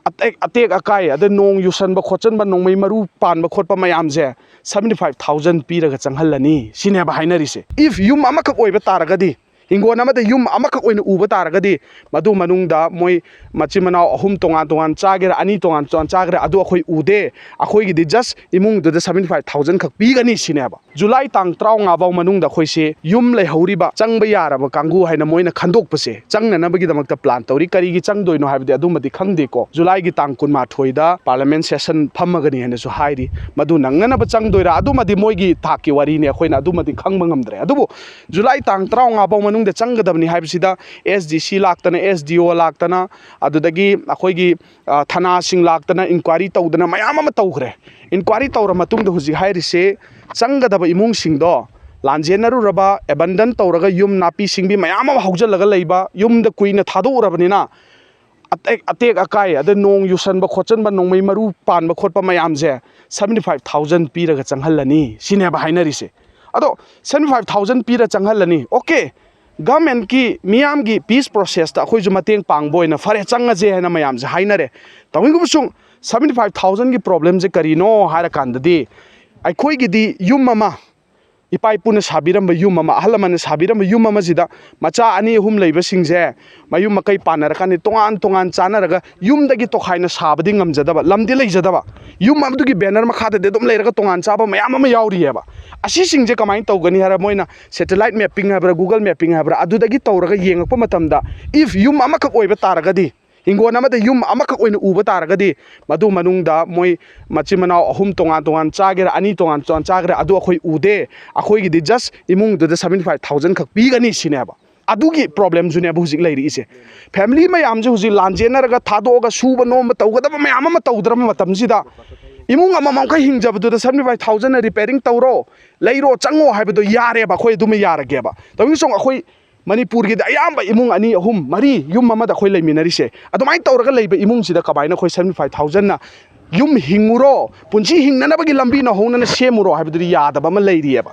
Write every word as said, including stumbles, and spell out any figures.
ꯑꯇꯦꯛ ꯑꯇꯦꯛ ꯑꯀꯥꯏ, ꯑꯗꯩ ꯅꯣꯡ ꯌꯨꯁꯟꯕ ꯈꯣꯠꯆꯟꯕ, ꯅꯣꯡꯃꯩ ꯃꯔꯨ ꯄꯥꯟꯕ ꯈꯣꯠꯄ ꯃꯌꯥꯝꯁꯦ seventy five thousand ꯄꯤꯔꯒ ꯆꯪꯍꯜꯂꯅꯤ ꯁꯤꯅꯦꯕ ꯍꯥꯏꯅꯔꯤꯁꯦ꯫ If ꯌꯨꯝ ꯑꯃꯈꯛ ꯑꯣꯏꯕ ꯇꯥꯔꯒꯗꯤ, ꯍꯤꯡꯒꯣꯜ ꯑꯃꯗ ꯌꯨꯝ ꯑꯃꯈꯛ ꯑꯣꯏꯅ ꯎꯕ ꯇꯥꯔꯒꯗꯤ, ꯃꯗꯨ ꯃꯅꯨꯡꯗ ꯃꯣꯏ ꯃꯆꯤꯟ ꯃꯅꯥꯎ ꯑꯍꯨꯝ ꯇꯣꯉꯥꯟ ꯇꯣꯉꯥꯟ ꯆꯥꯒꯦꯔꯥ, ꯑꯅꯤ ꯇꯣꯉꯥꯟ ꯇꯣꯉꯥꯟ ꯆꯥꯒꯦꯔꯥ, ꯑꯗꯨ ꯑꯩꯈꯣꯏ ꯎꯗꯦ꯫ ꯑꯩꯈꯣꯏꯒꯤꯗꯤ just ꯏꯃꯨꯡꯗꯨꯗ seventy five thousand ꯈꯛ ꯄꯤꯒꯅꯤ ꯁꯤꯅꯦꯕ꯫ ꯖꯨꯂꯥꯏ ꯇꯥꯡ ꯇꯔꯥꯃꯉꯥ ꯐꯥꯎ ꯃꯅꯨꯡꯗ ꯑꯩꯈꯣꯏꯁꯦ ꯌꯨꯝ ꯂꯩꯍꯧꯔꯤꯕ ꯆꯪꯕ ꯌꯥꯔꯕ ꯀꯥꯡꯕꯨ ꯍꯥꯏꯅ ꯃꯣꯏꯅ ꯈꯟꯗꯣꯛꯄꯁꯦ ꯆꯪꯅꯅꯕꯒꯤꯗꯃꯛꯇ plan ꯇꯧꯔꯤ꯫ ꯀꯔꯤꯒꯤ ꯆꯪꯗꯣꯏꯅꯣ ꯍꯥꯏꯕꯗꯤ ꯑꯗꯨꯃꯗꯤ ꯈꯪꯗꯦꯀꯣ꯫ ꯖꯨꯂꯥꯏꯒꯤ ꯇꯥꯡ ꯀꯨꯟꯃꯥꯊꯣꯏꯗ parliament session ꯐꯝꯃꯒꯅꯤ ꯍꯥꯏꯅꯁꯨ ꯍꯥꯏꯔꯤ꯫ ꯃꯗꯨ ꯅꯪꯅꯅꯕ ꯆꯪꯗꯣꯏꯔꯥ, ꯑꯗꯨꯃꯗꯤ ꯃꯣꯏꯒꯤ ꯊꯥꯛꯀꯤ ꯋꯥꯔꯤꯅꯤ, ꯑꯩꯈꯣꯏꯅ ꯑꯗꯨꯃꯗꯤ ꯈꯪꯕ ꯉꯝꯗ꯭ꯔꯦ꯫ ꯑꯗꯨꯕꯨ ꯖꯨꯂꯥꯏ ꯇꯥꯡ ꯇꯔꯥꯃꯉꯥ ꯐꯥꯎ ꯃꯅꯨꯡꯗ ꯆꯪꯒꯗꯕꯅꯤ ꯍꯥꯏꯕꯁꯤꯗ S D C ꯂꯥꯛꯇꯅ, S D O ꯂꯥꯛꯇꯅ, ꯑꯗꯨꯗꯒꯤ ꯑꯩꯈꯣꯏꯒꯤ, ꯑ, ꯊꯅꯥꯁꯤꯡ ꯂꯥꯛꯇꯅ inquiry ꯇꯧꯗꯅ ꯃꯌꯥꯝ ꯑꯃ ꯇꯧꯈ꯭ꯔꯦ꯫ Inquiry ꯇꯧꯔ ꯃꯇꯨꯡꯗ ꯍꯧꯖꯤꯛ ꯍꯥꯏꯔꯤꯁꯦ, ꯆꯪꯒꯗꯕ ꯏꯃꯨꯡꯁꯤꯡꯗꯣ ꯂꯥꯟꯖꯦꯟꯅꯔꯨꯔꯕ, abandon ꯇꯧꯔꯒ ꯌꯨꯝ ꯅꯥꯄꯤ ꯁꯤꯡꯕꯤ ꯃꯌꯥꯝ ꯑꯃ ꯍꯧꯖꯤꯜꯂꯒ ꯂꯩꯕ, ꯌꯨꯝꯗ ꯀꯨꯏꯅ ꯊꯥꯗꯣꯛꯎꯔꯕꯅꯤꯅ ꯑꯇꯦꯛ, ꯑꯇꯦꯛ ꯑꯀꯥꯏ, ꯑꯗꯩ ꯅꯣꯡ ꯌꯨꯁꯟꯕ ꯈꯣꯠꯆꯟꯕ, ꯅꯣꯡꯃꯩ ꯃꯔꯨ ꯄꯥꯟꯕ ꯈꯣꯠꯄ ꯃꯌꯥꯝꯁꯦ seventy five thousand ꯄꯤꯔꯒ ꯆꯪꯍꯜꯂꯅꯤ ꯁꯤꯅꯦꯕ ꯍꯥꯏꯅꯔꯤꯁꯦ꯫ ꯑꯗꯣ seventy five thousand ꯄꯤꯔ ꯆꯪꯍꯜꯂꯅꯤ, okay, governmentꯀꯤ, ꯃꯤꯌꯥꯝꯒꯤ peace processꯇ ꯑꯩꯈꯣꯏꯁꯨ ꯃꯇꯦꯡ ꯄꯥꯡꯕ ꯑꯣꯏꯅ ꯐꯔꯦ, ꯆꯪꯉꯁꯦ ꯍꯥꯏꯅ ꯃꯌꯥꯝꯁꯦ ꯍꯥꯏꯅꯔꯦ꯫ ꯇꯧꯕꯇꯕꯨꯁꯨ seventy five thousandꯒꯤ problemꯁꯦ ꯀꯔꯤꯅꯣ ꯍꯥꯏꯔꯀꯥꯟꯗꯗꯤ, ꯑꯩꯈꯣꯏꯒꯤꯗꯤ ꯌꯨꯝ ꯑꯃ, ꯏꯄꯥ ꯏꯄꯨꯅ ꯁꯥꯕꯤꯔꯝꯕ ꯌꯨꯝ ꯑꯃ, ꯑꯍꯜ ꯂꯃꯟꯅ ꯁꯥꯕꯤꯔꯝꯕ ꯌꯨꯝ ꯑꯃꯁꯤꯗ ꯃꯆꯥ ꯑꯅꯤ ꯑꯍꯨꯝ ꯂꯩꯕꯁꯤꯡꯁꯦ ꯃꯌꯨꯝ ꯃꯀꯩ ꯄꯥꯟꯅꯔꯀꯥꯟꯗ ꯇꯣꯉꯥꯟ ꯇꯣꯉꯥꯟ ꯆꯥꯅꯔꯒ ꯌꯨꯝꯗꯒꯤ ꯇꯣꯈꯥꯏꯅ ꯁꯥꯕꯗꯤ ꯉꯝꯖꯗꯕ, ꯂꯝꯗꯤ ꯂꯩꯖꯗꯕ, ꯌꯨꯝ ꯑꯗꯨꯒꯤ banner ꯃꯈꯥꯗꯗꯤ ꯑꯗꯨꯝ ꯂꯩꯔꯒ ꯇꯣꯉꯥꯟ ꯆꯥꯕ ꯃꯌꯥꯝ ꯑꯃ ꯌꯥꯎꯔꯤꯑꯕ꯫ ꯑꯁꯤꯁꯤꯡꯁꯦ ꯀꯃꯥꯏꯅ ꯇꯧꯒꯅꯤ ꯍꯥꯏꯔ, ꯃꯣꯏꯅ satellite mapping ꯍꯥꯏꯕ꯭ꯔꯥ, Google mapping ꯍꯥꯏꯕ꯭ꯔꯥ, ꯑꯗꯨꯗꯒꯤ ꯇꯧꯔꯒ ꯌꯦꯡꯉꯛꯄ ꯃꯇꯝꯗ, if ꯌꯨꯝ ꯑꯃꯈꯛ ꯑꯣꯏꯕ ꯇꯥꯔꯒꯗꯤ, ꯍꯤꯡꯒꯣꯜ ꯑꯃꯗ ꯌꯨꯝ ꯑꯃꯈꯛ ꯑꯣꯏꯅ ꯎꯕ ꯇꯥꯔꯒꯗꯤ, ꯃꯗꯨ ꯃꯅꯨꯡꯗ ꯃꯣꯏ ꯃꯆꯤꯟ ꯃꯅꯥꯎ ꯑꯍꯨꯝ ꯇꯣꯉꯥꯟ ꯇꯣꯉꯥꯟ ꯆꯥꯒꯦꯔꯥ, ꯑꯅꯤ ꯇꯣꯉꯥꯟ ꯇꯣꯉꯥꯟ ꯆꯥꯒꯦꯔꯥ, ꯑꯗꯨ ꯑꯩꯈꯣꯏ ꯎꯗꯦ꯫ ꯑꯩꯈꯣꯏꯒꯤꯗꯤ just ꯏꯃꯨꯡꯗꯨꯗ seventy five thousand ꯈꯛ ꯄꯤꯒꯅꯤ ꯁꯤꯅꯦꯕ꯫ ꯑꯗꯨꯒꯤ problemꯁꯨꯅꯦꯕ ꯍꯧꯖꯤꯛ ꯂꯩꯔꯛꯏꯁꯦ꯫ Family ꯃꯌꯥꯝꯁꯦ ꯍꯧꯖꯤꯛ ꯂꯥꯟꯖꯦꯟꯅꯔꯒ ꯊꯥꯗꯣꯛꯑꯒ ꯁꯨꯕ ꯅꯣꯝꯕ ꯇꯧꯒꯗꯕ ꯃꯌꯥꯝ ꯑꯃ ꯇꯧꯗ꯭ꯔꯕ ꯃꯇꯝꯁꯤꯗ, ꯏꯃꯨꯡ ꯑꯃꯃꯝꯈꯛ ꯍꯤꯡꯖꯕꯗꯨꯗ seventy five thousandꯅ repairing ꯇꯧꯔꯣ, ꯂꯩꯔꯣ, ꯆꯪꯉꯣ ꯍꯥꯏꯕꯗꯣ ꯌꯥꯔꯦꯕ, ꯑꯩꯈꯣꯏ ꯑꯗꯨꯃ ꯌꯥꯔꯒꯦꯕ꯫ ꯇꯧꯕꯇꯕꯨꯁꯨ ꯑꯩꯈꯣꯏ ꯃꯅꯤꯄꯨꯔꯒꯤꯗꯤ ꯑꯌꯥꯝꯕ ꯏꯃꯨꯡ ꯑꯅꯤ, ꯑꯍꯨꯝ, ꯃꯔꯤ ꯌꯨꯝ ꯑꯃꯗ ꯑꯩꯈꯣꯏ ꯂꯩꯃꯤꯟꯅꯔꯤꯁꯦ꯫ ꯑꯗꯨꯃꯥꯏꯅ ꯇꯧꯔꯒ ꯂꯩꯕ ꯏꯃꯨꯡꯁꯤꯗ ꯀꯃꯥꯏꯅ ꯑꯩꯈꯣꯏ seventy five thousandꯅ ꯌꯨꯝ ꯍꯤꯡꯉꯨꯔꯣ, ꯄꯨꯟꯁꯤ ꯍꯤꯡꯅꯅꯕꯒꯤ ꯂꯝꯕꯤ ꯅꯧꯍꯧꯅꯅ ꯁꯦꯝꯃꯨꯔꯣ ꯍꯥꯏꯕꯗꯨꯗꯤ ꯌꯥꯗꯕ ꯑꯃ ꯂꯩꯔꯤꯑꯕ꯫